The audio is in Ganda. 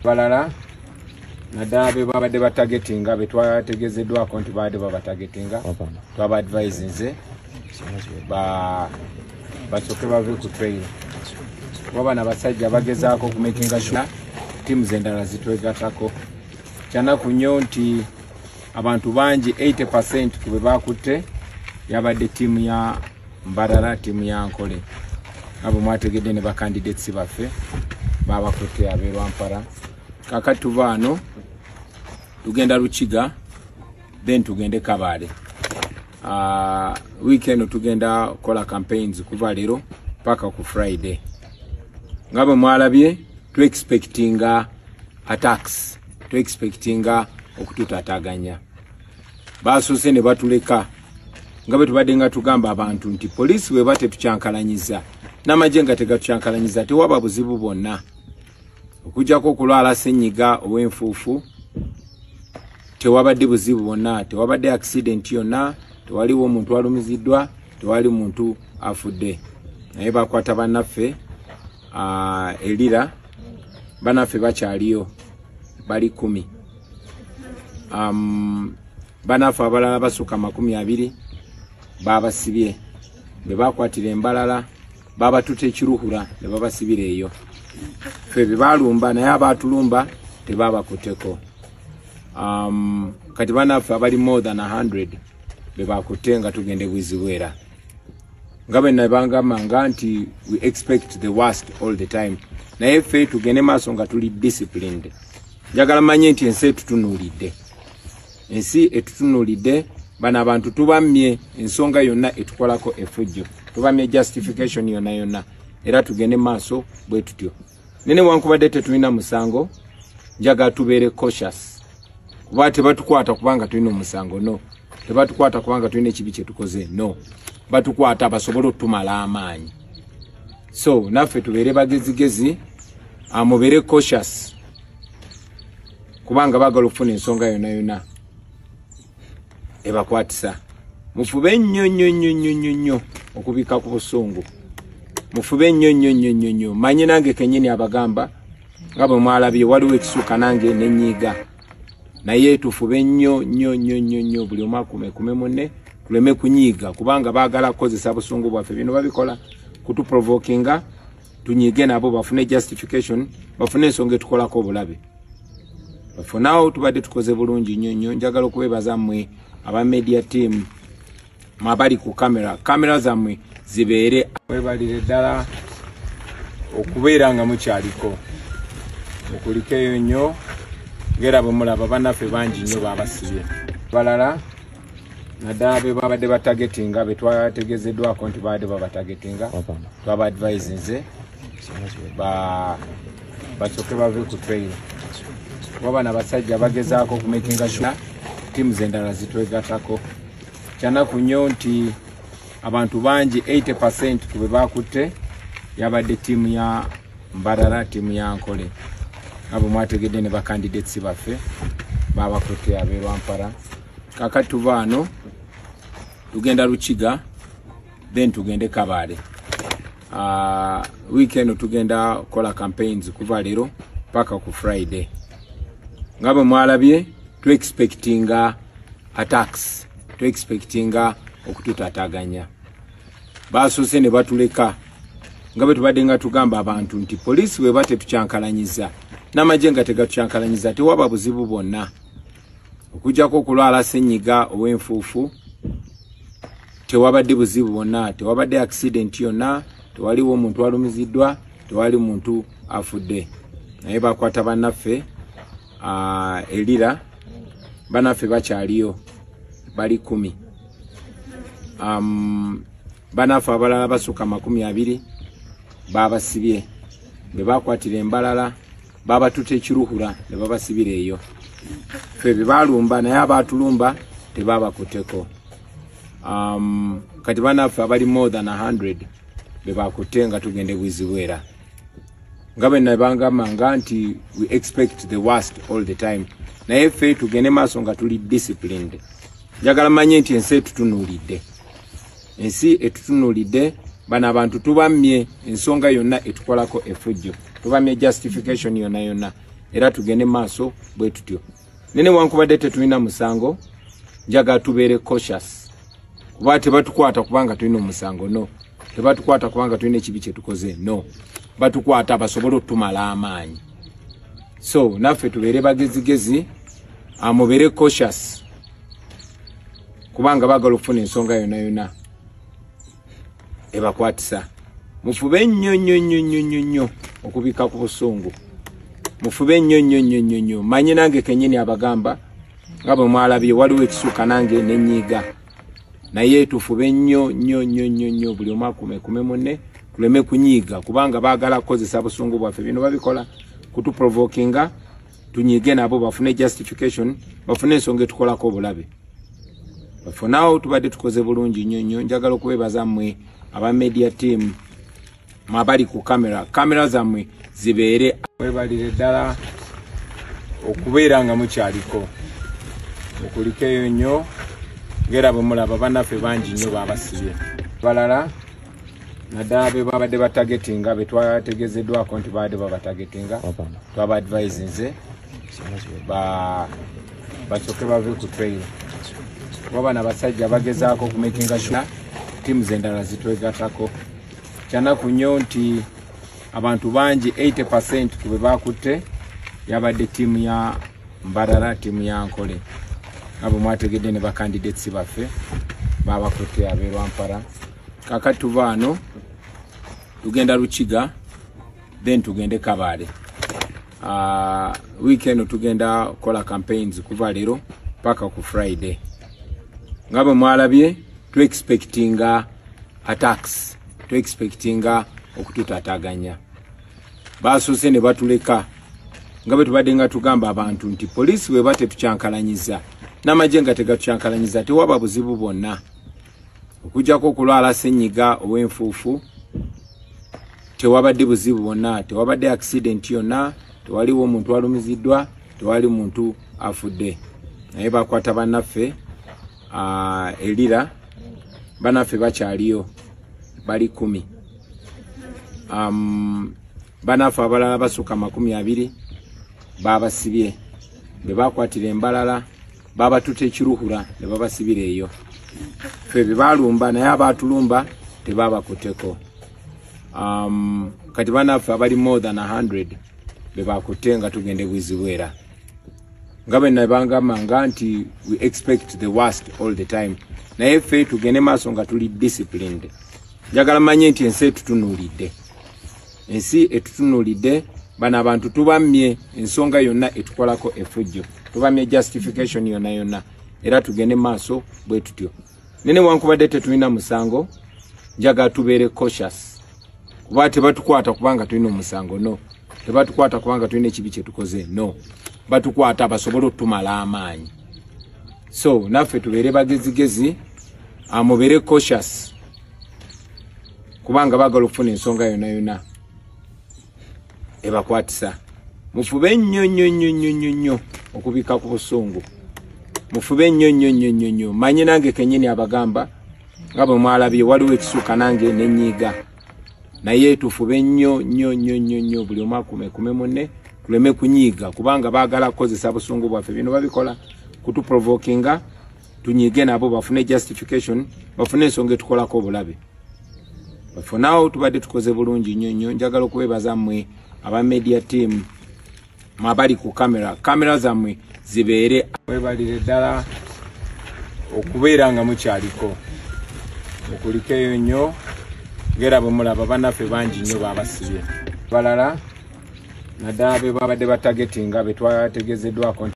Balala naddala be babadde batargetinga, be twategezeddwako nti babadde babatargetinga, twaba advisinze basooke bave ku trail, kuba bano abasajja bagezaako okumakinga sure teams endala zitwegatako. Kyanaku nnyo nti abantu bangi, 80% ku be bakutte yabadde ttiimu ya Mbarara, ttiimu ya Nkole. Nga bwe mwategedde, ne bacandidates baffe babakutte ab'e Rwampara. Kakati tuva wano tugenda Rukiga, then tugende Kabale. Week eno tugenda kukola campaigns kuva leero paka ku Friday. Nga bwe mwalabye, tuexpectinga attacks, tuexpectinga okututataganya. Basoose ne batuleka, nga bwe tubadde nga tugamba abantu nti poliisi bweba tetukyankalanyiza n'amagye nga tegatukyankalanyiza, tewaba buzibu bwonna okujjako okulwala ssenyiga ow'enfuufu. Tewabadde buzibu bwonna, tewabadde accident yonna, tewaliwo omuntu alumiziddwa, tewali muntu afudde. Naye bakwata bannaffe erira bannaffe bakyaliyo, bali 10. Bannaffe abalala basukka 20 babasibye. Bwe bakwatira embalala, babatuta ekiruhura ne babasibira eyo. Ffe be balumba, naye abatulumba tebabakuteko. Kati bannaffe abali more than 100 be bakutte nga tugenda ebwizibwera. Nga bwe nabangamba nti we expect the worst all the time, naye ffe tugende maaso nga tuli disciplined. Njagala manye nti ensi etutunuulidde, ensi etutunuulidde. Bano abantu tubammye ensonga yonna etukolako effujjo, tubammye justification yonna yonna, era tugende maaso bwe tutyo. Nene wankubadde tetulina musango, njagala tubeere cautious, kuba tebatukwata kubanga tulina omusango, no. Tebatukwata kubanga tulina ekibi kyetukoze, no. Batukwata basobole otumala amaanyi. So naffe tubeere bagezigezi, mubeere cautious, kubanga baagala okufuna ensonga yonna yonna ebakwatisa. Mufube nnyo nnyo nnyo nnyo nnyo nnyo okubika ku busungu, mufube nnyo nnyo nnyo nnyo nnyo. Manyi nange kennyini abagamba, nga bwe mwalabye, waliwo ekisuka nange nenyiiga, naye tufube nnyo nnyo nnyo nnyo nnyo, buli omu akumekume munne, tuleme kunyiiga, kubanga baagala kukozesa busungu bwaffe. Bino babikola kutuprovokinga tunyiige, nabo bafune justification, bafune ensonga etukolako obulabe. For now tubadde tukoze bulungi nnyo nnyo. Njagala okubeebaza mmwe aba media team mwabali ku kamera, kamera zammwe zibeere. Webalire ddala okubeera nga mukyaliko, mukulikeeyo nnyo. Ngera bwe mulaba, bannaffe bangi nnyo babasibye. Balala naddala be babadde batargetinga, be twategezeddwako nti babadde babatargetinga, twaba advisinze basooke bave ku trail, kuba bano abasajja bagezaako okumakinga sure teams endala zitwegatako. Kyanaku nnyo nti abantu bangi, 80% ku be bakutte yabadde ttiimu ya Mbarara, ttiimu ya Nkole. Nga bwe mwategedde, ne bacandidates baffe babakutte ab'e Rwampara. Kakati tuva wano tugenda Rukiga, then tugende Kabale. Week eno tugenda kukola campaigns kuva leero paka ku Friday. Nga bwe mwalabye, tuexpectinga attacks, tuexpectinga okututataganya. Basoose ne batuleka, nga bwe tubadde nga tugamba abantu nti poliisi bweba tetukyankalanyiza n'amagye nga tegatukyankalanyiza, tewaba buzibu bwonna okujjako okulwala ssenyiga ow'enfuufu. Tewabadde buzibu bwonna, tewabadde accident yonna, tewaliwo omuntu alumiziddwa, tewali muntu afudde. Naye bakwata bannaffe erira bannaffe bakyaliyo, bali 10. Bannaffe abalala basukka 20 babasibye. Bwe bakwatira embalala, babatuta ekiruhura ne babasibira eyo. Ffe be balumba, naye abatulumba tebabakuteko. Kati bannaffe abali more than 100 be bakutte nga tugenda ebwizibwera. Nga bwe nabangamba nti we expect the worst all the time, naye ffe tugende maaso nga tuli disciplined. Njagala manye nti ensi etutunuulidde, ensi etutunuulidde. Bano abantu tubammye ensonga yonna etukolako effujjo, Tubamye justification yonna yonna, era tugende maaso bwe tutyo. Nene wankubadde tetulina musango, njagala tubeere cautious, kuba tebatukwata kubanga tulina omusango, no. Tebatukwata kubanga tulina ekibi kye tukoze, no. Batukwata basobole otumala amaanyi. So naffe tubeere bagezigezi, mubeere cautious, kubanga baagala okufuna ensonga yonna yonna ebakwatisa. Mufube nnyo nnyo nnyo nnyo nnyo nnyo okubika ku busungu. Mufube nnyo nnyo nnyo nnyo nnyo. Manyi nange kennyini abagamba nga bwe mwalabye waliwo ekisuka nange nenyiiga, naye tufube nnyo nnyo nnyo nnyo nnyo, buli omu akumekume munne, tuleme kunyiiga, kubanga baagala kukozesa busungu bwaffe. Bino babikola kutuprovokinga tunyiige nabo bafune justification, bafune ensonga etukolako obulabe. For now tubadde tukoze bulungi nnyo nnyo. Njagala okubeebaza mmwe aba media team mwabali ku kamera, kamera zammwe zibeere mwebalire ddala okubeera nga mukyaliko, mukulikeyo nnyo. Ngera bwe mulaba bannaffe bangi nnyo babasibye, balala naddala be babadde batagetinga, be twategezeddwako nti babadde babatagetinga, twaba advisinze basooke bave ku trail, kuba bano abasajja bagezaako okumakinga sure teams endala zitwegattako. Kyanaku nnyo nti abantu bangi 80% ku be bakutte yabadde ttiimu ya Mbarara, ttiimu ya Nkole, nga bwe mwategedde ne bakandidates baffe babakutte ab'e Rwampara. Kaakati tuva wano tugenda Rukiga, then tugende Kabale. Week eno tugenda kukola campaigns kuva leero paka ku Friday. Nga bwe mwalabye tu expectinga attacks, tu expectinga okututaataganya. Basoose ne batuleka nga bwe tubadde nga tugamba abantu nti poliisi bweba tetukyankalanyiza n'amagye nga tegatukyankalanyiza tewaba buzibu bwonna, okuggyako okulwala ssenyiga ow'enfuufu tewabadde buzibu bwonna, tewabadde accident yonna, tewaliwo omuntu alumiziddwa, tewali muntu afudde. Naye bakwata bannaffe erira bannaffe bakyaliyo bali 10. Bannaffe abalala basukka 20 babasibye, be bakwatira embalala babatuta ekiruhura ne babasibira eyo. Ffe be balumba, naye abatulumba tebabakuteko. Kati bannaffe abali more than 100 be bakutte nga tugende bwizibwera. Nga bwe nabangamba nti we expect the worst all the time, naye ffe tugende maaso nga tuli disciplined. Njagala manye nti ensi etutunuulidde, ensi etutunuulidde. Bano abantu tubammye ensonga yonna etukolako effujjo, tubamye justification yonna yonna, era tugende maaso bwe tutyo. Nene wankubadde tetulina musango, njagala tubeere cautious, kuba tebatukwata kubanga tulina omusango, no. Tebatukwata kubanga tulina ekibi kye tukoze, no. Batukwata basobole otumala amaanyi. So naffe tubeere bagezigezi, mubeere cautious, kubanga baagala okufuna ensonga yonna yonna ebakwatisa. Mufube nnyo nnyo nnyo nnyo nnyo nnyo okubika ku busungu. Mufube nnyo nnyo nnyo nnyo nnyo. Manyi nange kennyini abagamba nga bwe mwalabye waliwo ekisuka nange nenyiiga, naye tufube nnyo nnyo nnyo nnyo nnyo, buli omu akumekume munne, tuleme kunyiiga, kubanga baagala kukozesa busungu bwaffe. Bino babikola kutuprovokinga tunyiige nabo bafune justification, bafune ensonga etukolako obulabe. For now tubadde tukoze bulungi nnyo nnyo. Njagala okubeebaza mmwe aba media team mwabali ku kamera, kamera zammwe zibeere mwebalire ddala okubeera nga mukyaliko, mukulikeyo nnyo. Ngera bwe mulaba bannaffe bangi nnyo babasibye, balala naddala be babadde batagetinga, be twategezeddwako.